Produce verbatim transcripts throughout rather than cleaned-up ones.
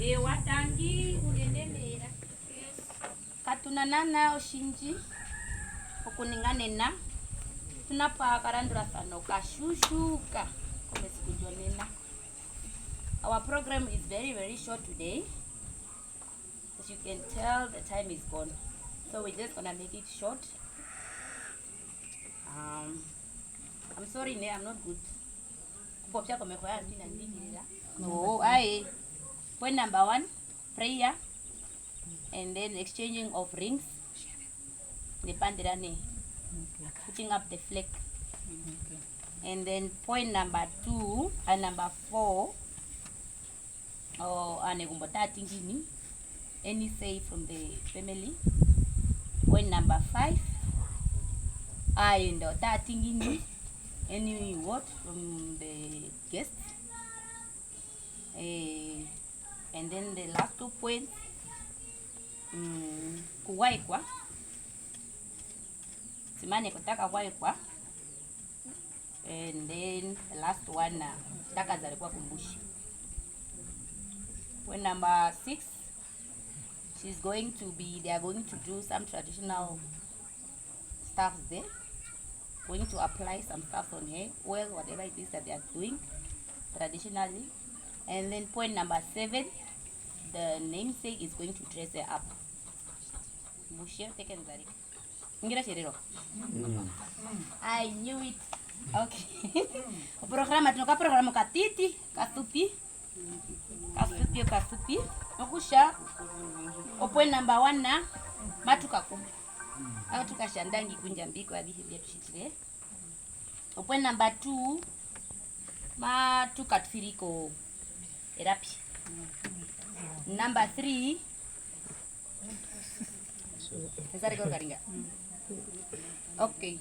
Ewa, tangi unene mera. Katu na nanaa otjindji okuninganena. Tu na po okalandurasano katjiutjuka komesiku ndjonena. Our program is very, very short today. As you can tell, the time is gone. So we're just gonna make it short. Um, I'm sorry, ne, I'm not good. Kupopya komeho yovandu inandi hirira. No, aye. Point number one, prayer, and then exchanging of rings. Nepandera ne. Okay. Putting up the flag. Okay. And then point number two, and number four, oh, aanegumbo taa ti ngini? Any say from the family? Point number five, aayenda otaa ti ngini? Any word from the guests? Eh, and then the last two points, mm, kuwaikwa. Tjimane kotaka waikwa. And then the last one, uh, taka zarekwa kumbushe. Point number six, she's going to be, they are going to do some traditional stuffs there. Going to apply some stuffs on her, well, whatever it is that they are doing traditionally. And then point number seven, the namesake is going to dress her up. Mbushe, teke nzareke. Ngira tjerero. Mm. I knew it. Okay. Oprograma, tu nokaprograma katiti, kasupi. Kasupi, kasupi. Okutja, opoint number one, matu kakumba. Matu katjanda ngi ku Ndjambi koavihe mbya tu tjitire. Opoint number two, matu katwiriko erapi. Number three, ezareko karinga. Okay.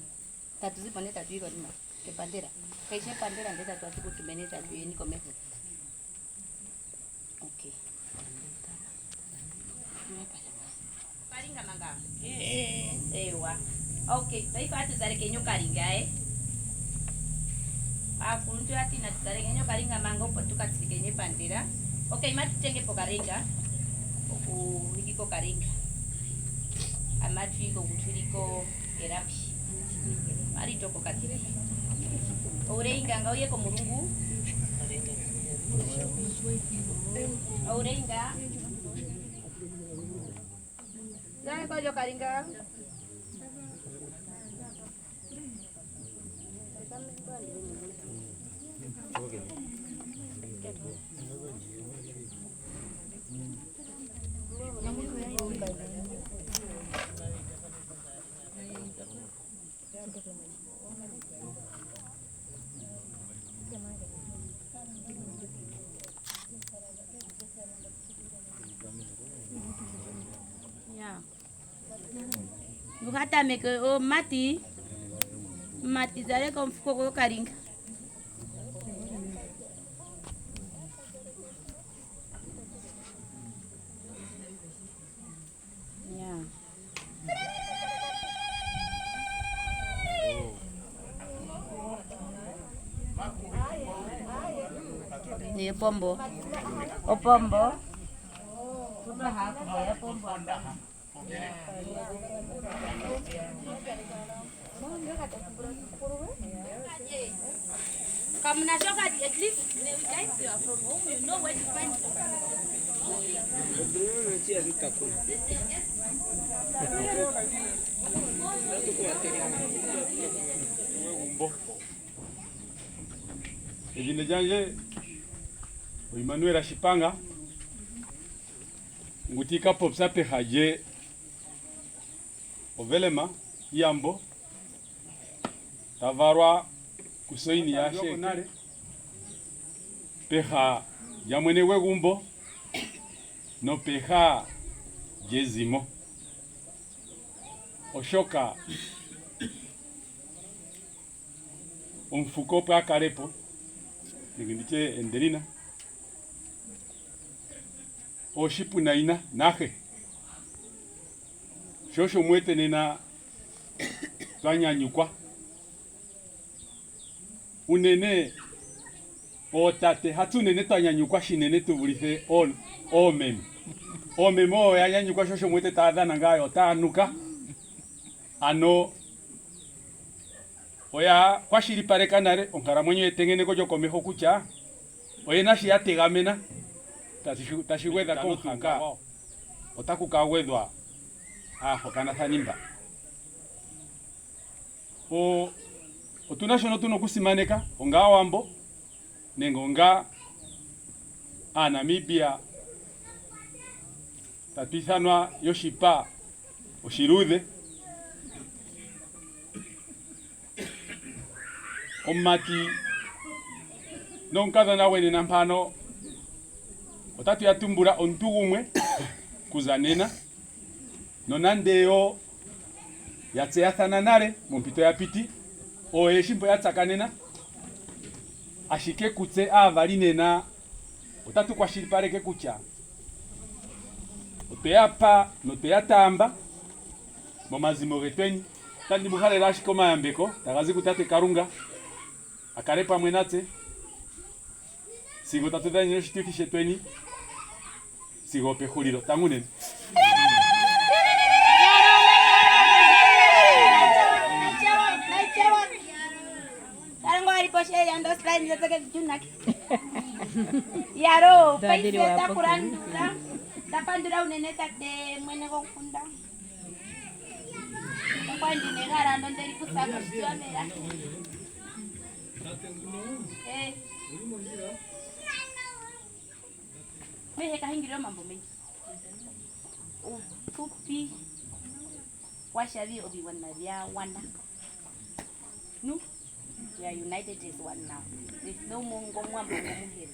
Tatu zipo ne tatu iko nima. Kepandera. Kaishe pandera nde tatu atukutumene tatu yeni komeho. Okay. Okaringa manga? Eh. Ewa. Okay, paife atu zare kenya okaringa, eh. Aakuluntu ya ti natu zare kenya okaringa manga opo tu katwirike kenya epandera. Okay, matu tenge pokaringa. Okuhikika okaringa. Amatu iko kutwiriko erapi. Mari toko katiti. Oureinga nga uye komurungu. Oureinga. Nai kwa jo karinga. Ya. Nguhatameke o Mati. Mati, zare komufuko kokaringa. Ya. Ni opombo. Opombo. Kamuna shoka, at least you guys, you are from home, you know where to find. Ezina ryandje o Emmanuel Shipanga, ngu tika popya peha rye Ovelema Iyambo, ta varwa ku Soini ya Sheke, peha rya mwene gwegumbo nopeha ryezimo. Oshoka omufuko opo a kare po, nenge ndi tye enderina, otjipunaina nahe. Sho tjo mu etenena twa nyanyukwa. Unene ootate, hatu unene twa nyanyukwa tjinene tu vulise oo-, oomeme. Oomeme oyo ya nyanyukwa, sho tjo mu etenena taa dhana nga yo taa nuka. Ano, oya kwashilipareka nale onkalamwenyo yetengeneko lyokomeho kutja oye na tji ya tegamena, tashi, tashi gwedha komuhanga, otaku ka gwedhwa aahokanasani mba. O-, otu na shono tu na okusimaneka, onga Aawambo, nenge onga Aanamibia, tatu isanwa yotjipa otjiluze. Omumati nomukazona wenena mpano, otatu ya tumbula omundu gumwe kuza nena, nonande yo ya tseyasana nale mompito ya piti, oyo ye tji mbo ya tsakanena, ashike kutse aavari nena, otatu kwashilipareke kutja otwe ya pa notwe ya taamba momazimo getweni. Otandi mu halele ashike omayambeko taga zi ku Tate Kalunga, a kare pamwe natse sigo tatu dhanene otjituthi tjetweni sigo opehuliro. Tangunene. Kalongo wari poshe ya ndo spine zetoke zitunake. Yaro, paife takurandura. Tapandura unene tate mwene gokunda. Kwandi negara ndo nderi kusa koshiwamera. Eh. Mehee kahingire omambo mengi. Utupi. Wa tja vi oviwana vya wana. Nu? We are united as one now. There's no more ngo Omuwambo ngo Omuherero.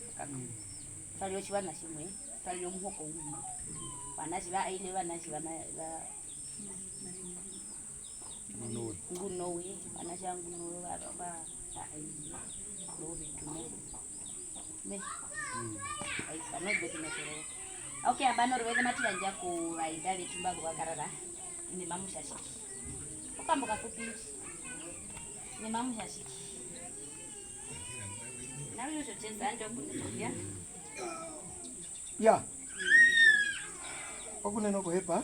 Twa rire otjiwana tjimwe, twa rire omuhoko umwe. Ovanatje va Aile, ovanatje va, va, Ngunowe. Ngunowe, ovanatje va Ngunowe va, va, va Aile, novetu, no. Me. Mm. Ai, pano vetu na Sororo. Okay, nambano oruveze matu yandja kovaenda vetu mba ku va karara. Ine mamu tja tjike. Okambo kafupi. Ine mamu tja tjike. Nami otjo tjesa ando kunde kopia. Ya. Okunene okuhepa.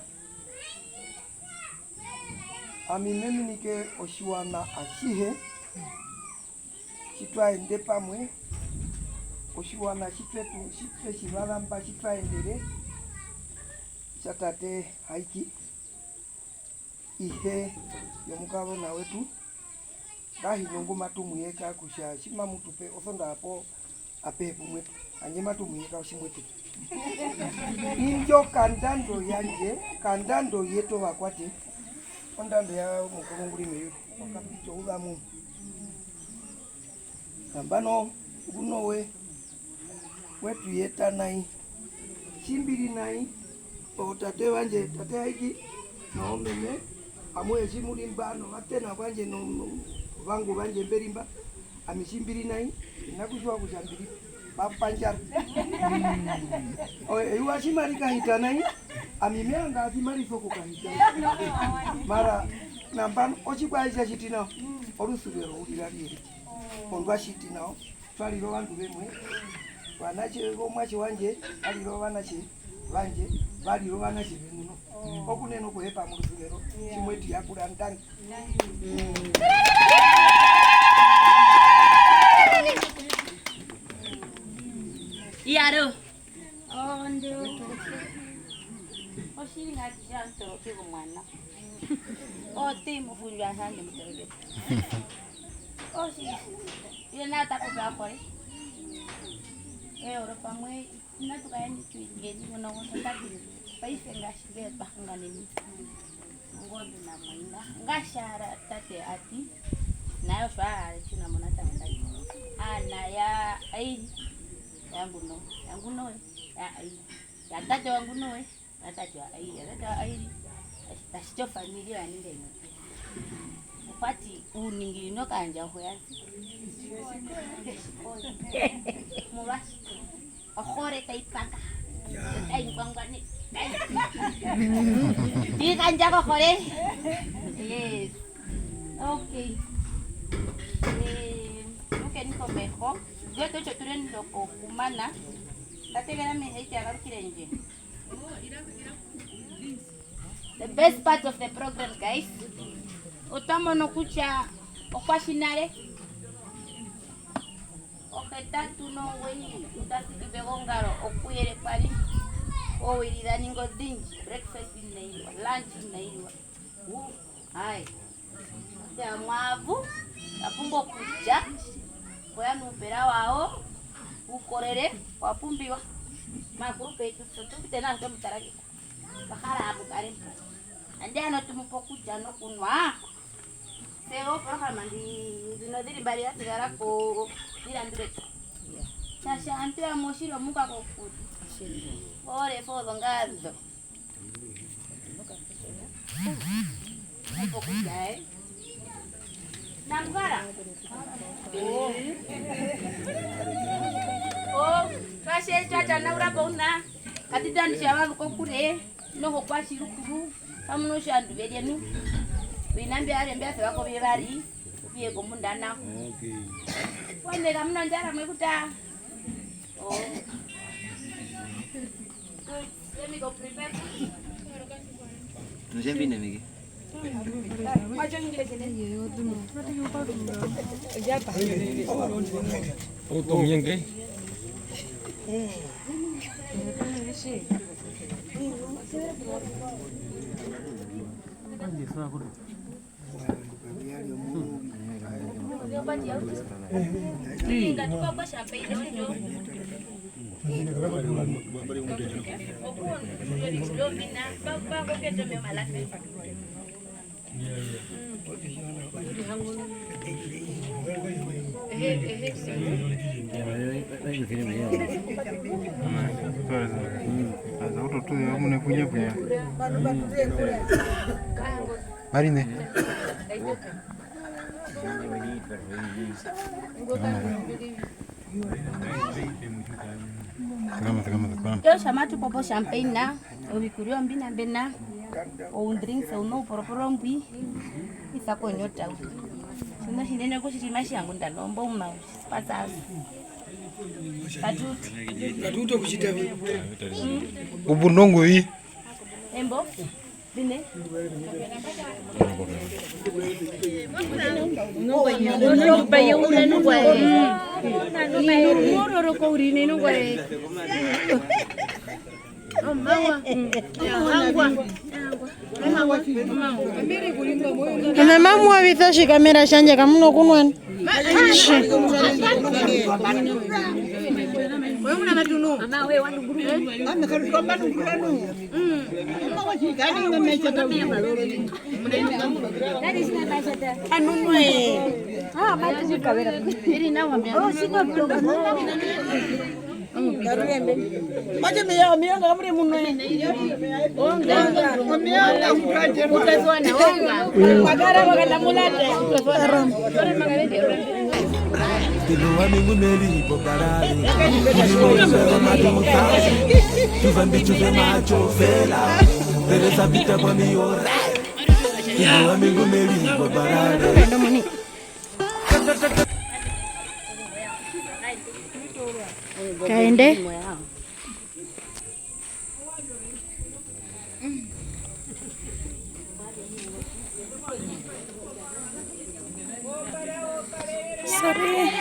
Ami me munike otjiwana atjihe. Tji twa ende pamwe, otjiwana tji twe tu, tji twe tji varamba, tji twa endere, tja tate Haiti, ihe yomukazona wetu, ngahino ngu matu mu yeta kutja tji mamu tu pe osondaha poo apehe pumwe, handje matu mu yeta otjimwete. Indjo kandando yandje, kandando yetu ovakwate, ondando ya mukuru ngu ri meyuru, wa kapita ouva mumwe. Nambano nguno we, we tu yeta nai. Tji mbi ri nai, otate vandje, tate Haiti, na omeme, amuhe tji mu ri mba, novatena kwandje, no, no, vangu vandje mbe ri mba, ami tji mbi ri nai, hi na kutjiwa kutja mbi ri pa pandjara. O, eyuva tji mari kahita nai, ami me vanga tji mari sokukahita. Mara, nambano, otjikwaye tja tjiti nao, orusuvero uriri arire. Ondwa tjiti nao, twa rire ovandu vemwe, ovanatje vomuatje wandje, va rire ovanatje vandje, va rire ovanatje veṋu noho. Okunene okuhepa morusuvero, tjimwe tu yakura ndangi. Mm. Iyaro. Onde. Otjiringa tji tja ntoroke komwana. Ote mufundja hande mutoroke. Otji. Ile na tapo pa kore. Eh, oro pamwe. Ina tu kaende tu inge ni muna ngo tata pili. Paife ngaashi mbe twa hungana nai. Ngo ndu na muinga. Nga tja ra tate a ti. Naye otjo a ri tjina muna tata ndai. Ana ya Airi. Ya nguno. Ya nguno we. Ya Airi. Ya tate wa nguno we. Ya tate wa Airi. Ya tate wa Airi. Tashiti ofamily oya ninga imwe. Okwa ti, uuningirini okaandja oho ya zi. Molwashike? Ohore tai panga. Tai ngwangwane. Ti kandja kohore. Yes. Okay. Eh, tukeni komeho. Ndio tu tjo tu lendo kokumana. Nda tegera me hiti a garukire ndje. The best part of the program, guys. Otwa mono kutja okwa tjinare. Ohetatu nongweye, tu ta siki pegongalo okuyere kwari. Owiri dha ninga odhindji, breakfast inai liwa, lunch inai liwa. Uu, hai. Kutja omwaavu, wa pumbwa okulya, koya nuupera wawo, uukorere, wa pumbiwa. Makuru petu, tu pite nao, tu mutarakisa. Twa hala a kukare mbo. Andi ano tu mu pe okulya nokunwa. Se oprograma ndi, ndino dhi li mbari ya sigara ko, ndi landule. Shasha antu ya moshilo muka kokuri. Ore fo zongazo. Opo kutya, eh. Nangwara. Oh. Oh, twashe twatanaura po una. Katitani sha vandu kokure. Noho kwa shirukuru. Kamuno sha ndu verenu. Vina mbya are mbya se vako vye vari. Vye komunda nao. Okay. Wande kamuno njara mwekuta. Oh. Nje mbine miki. Oto muyenge. Marine. Sekama, sekama, sekama. Yo, tjamatu popo champagne, ovikurya ombina mbena, oundrinks, ouno ouporoporo mbwi, isa konyota. Tjina tjinene kutjiti matji ya ngunda nombo uma, spatsasu. Katuti. Katuti okutjita vi. Upu nongo vi. Embo. Bine. Mororo ko urine nungwae. Omawa. Yahangwa. Ene mamuwavisa otjikamera tjandje kamuno kunwa. Anunwe. Iri nawa. Mate meya, meya ngamure munwe. Onga, omeya nga mutwaje. Utazwana, onga. Makara wakana mulate. Utazwana. Tino wa mingu meli hipo parare. Tino wa madu mutasi. Tuvambi tuve macho fela. Teresa vita kwa miora. Tino wa mingu meli hipo parare. Kaende. Sorry.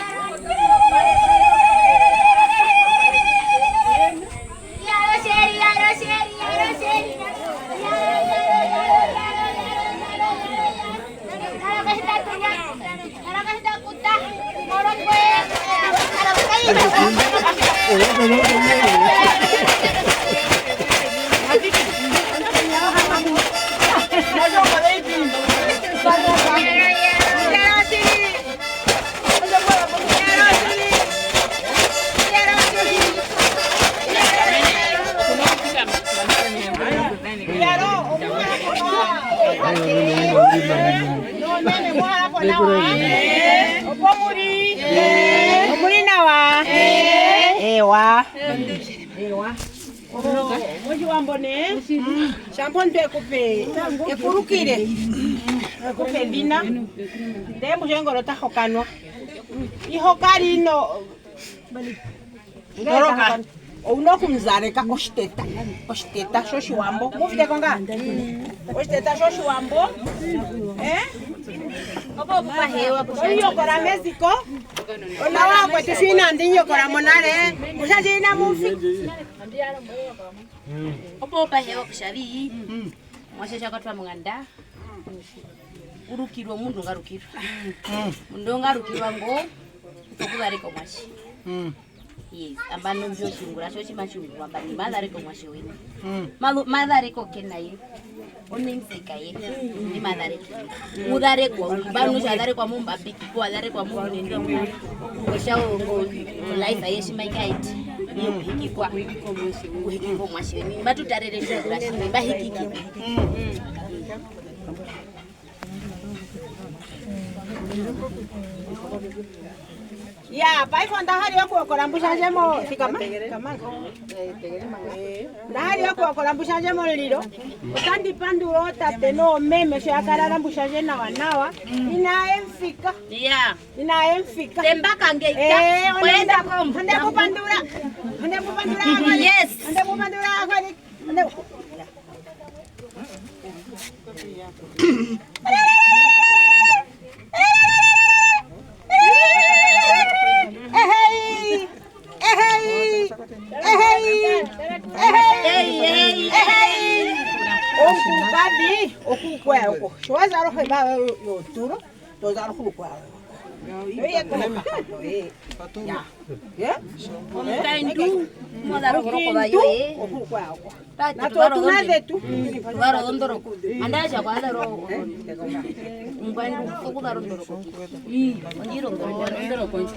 Nawa. Opo mu ri? Omu ri nawa? Ewa. Ewa. Motjiwambo nee, tjambo ndwe ku pe, e ku rukire, e ku pe edina, ndee mu tja ngoro ta hokanwa. Iho kari no, Toroka. Ou na okumuzareka kotjiteta, kotjiteta tjOtjiwambo. Mu uvite ko ngaa? Kotjiteta tjOtjiwambo. Eh? Opo pa hewa kutja. Onyokora meziko. Onawa kwetu tjina ndi nyokora monare. Kutja tjina mufi. Opo pa hewa kutja vi. Mwatje tja kwatwa monganda. U rukirwa omundu ngarukirwa. Omundu ngarukirwa ngo, u sokuzareka omuatje. Yes, nambano mbyo tjiungura tjo tji ma tjiungurwa, nambano ma zareka omuatje we. Ma zu-, ma zareka okena ye. Onense ka ye. Ndi ma zareke. U zarekwa, nambano tja zarekwa mumbapiki, ko wa zarekwa munene. Otja o-, o-, o life aye tji mai kaiti. Ye kuhikikwa. Kuhikikwa omuatje we. Mba tu tarere tjiungura tjimwe, mba hikikikwa. Ya, paife onda hari okuyokora mbutjandje mo, thikama, thikama. Nda hari okuyokora mbutjandje momulilo. Otandi pandura otate noomeme sho ya karara mbutjandje nawa nawa. Inaye mfika. Ya. Inaye mfika. Temba kange ita. Eh, onde, onde kupandura. Onde kupandura. Yes. Onde kupandura. Onde Oukadi okukwea uko. Tji wa zara ohema yoye yoturo, to zara ohulukweya yoye. Oye kohoka yoye. Ya. Ye? Omukaendu, mo zara ohorokova yoye. Ohulukweya uko. Tate, tu zara ozondoroko. Tu zara ozondoroko. Andaye tja kwa zara o-, o-, ongwandu, okuzara ondoroko. Ii, ondjira ondoroko, ondoroko ndjo.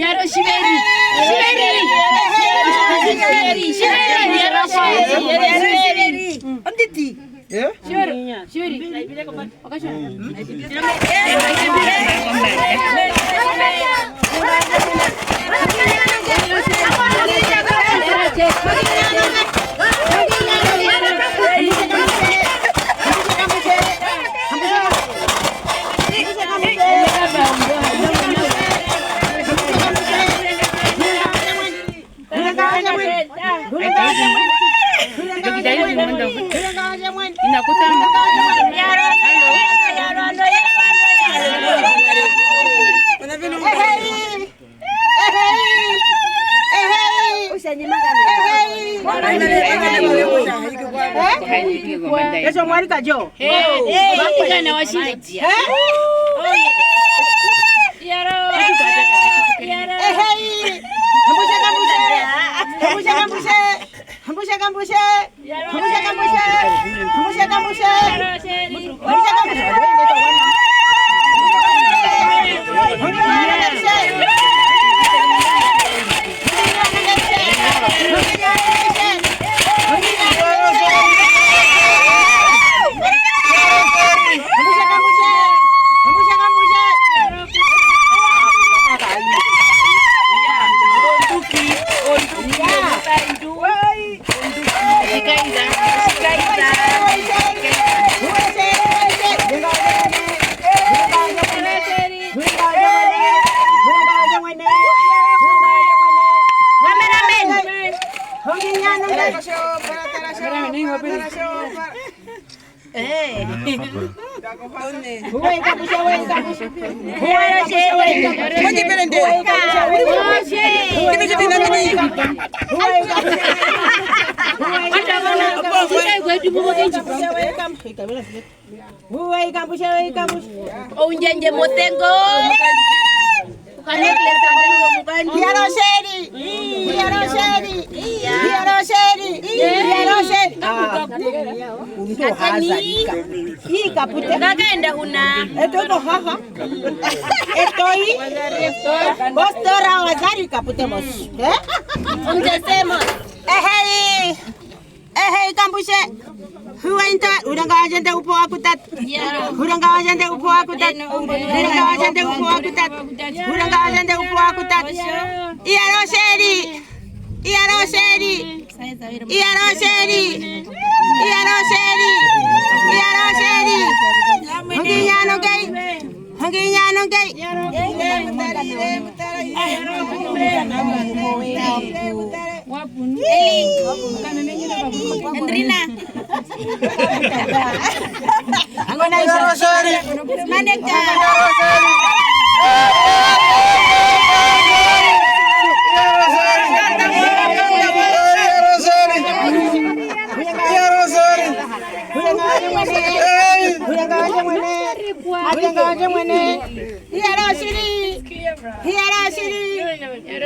Yaro tjiveri. Tjiveri. Tjiveri. Tjiveri. Yaro tjiveri. Onditi. Eh? Tjiveri. Tjiveri. Okatjona. Eso mwarika jo. Hey, hey. Hey. Hey. Hambusha, hambusha. Hambusha, hambusha. Hambusha, hambusha. Hambusha, hambusha. Hambusha, hambusha. Oundjandje mosengo. Iyaro Sheri. Iyaro Sheri. Iyaro Sheri. Iyaro Sheri. Ah. Ii kapute. Ngakaenda huna. Eto iko haha. Eto i. Bostora wazari kapute mos. Eh? Omjasemos. Ehei. Ehei kambushe. Huwa inta, uranga wajende upo wa kutatu. Uranga wajende upo wa kutatu. Uranga wajende upo wa kutatu. Uranga wajende upo wa kutatu. Iyaro Sheri. Iyaro Sheri. Iyaro Sheri. Iyaro Sheri. Iyaro Sheri. Hongi nyano kei. Hongi nyano kei. Andrina. Iyaro Sheri. Maneka. Iyaro Sheri. Iyaro Sheri. Iyaro Sheri. Hey. Iyaro Sheri. Iyaro Sheri.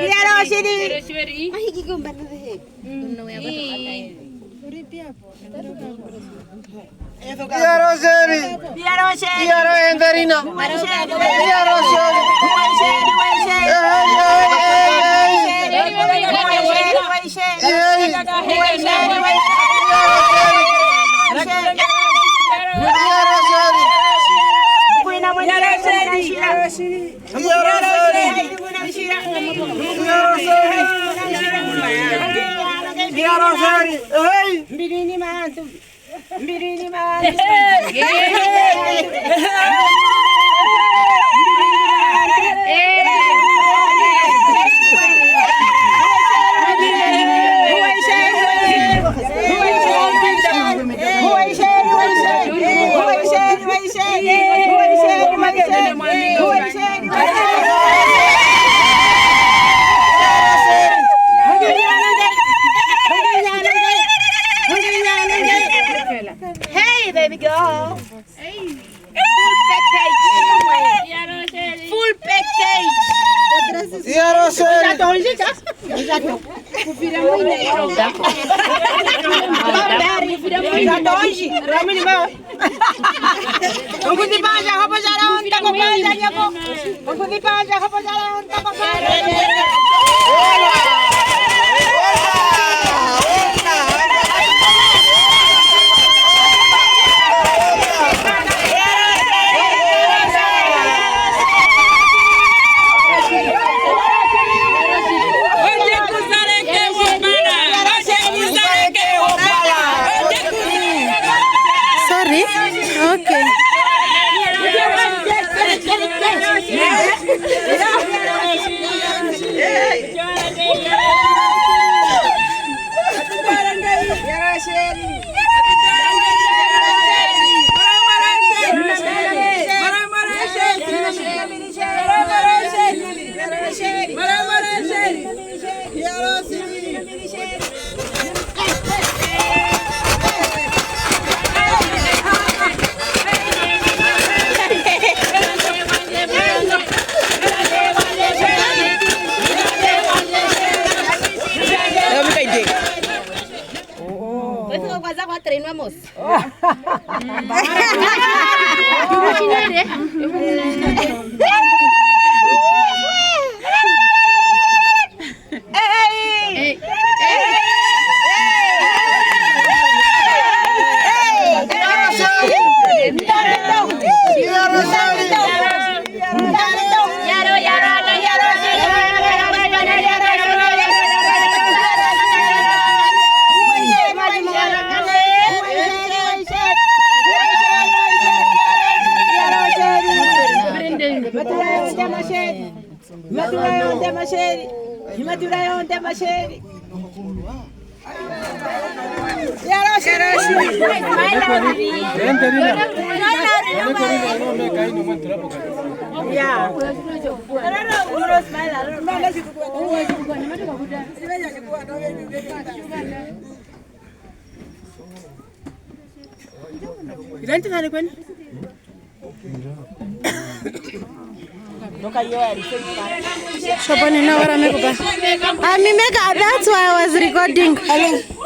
Iyaro Sheri. Iyaro Sheri. Iyaro Sheri. Iyaro Enderina. Iyaro Sheri. Iyaro Sheri. Iyaro Sheri. Iyaro Sheri. Iyaro Sheri. Iyaro Sheri. Iyaro Sheri. Hey. Mbirini maantu. Mbirini maantu. Hey, baby girl. Full package. Full package. Iyaro Sheri. Iyaro Sheri. Sorry. Okay. Kwa za kwa trainwa mos. Matula yonde masheri. Matula yonde masheri. Matula yonde masheri. Irani tani kwani? Tjopani, no, what I make up? I mean, make up. That's why I was recording. Hello.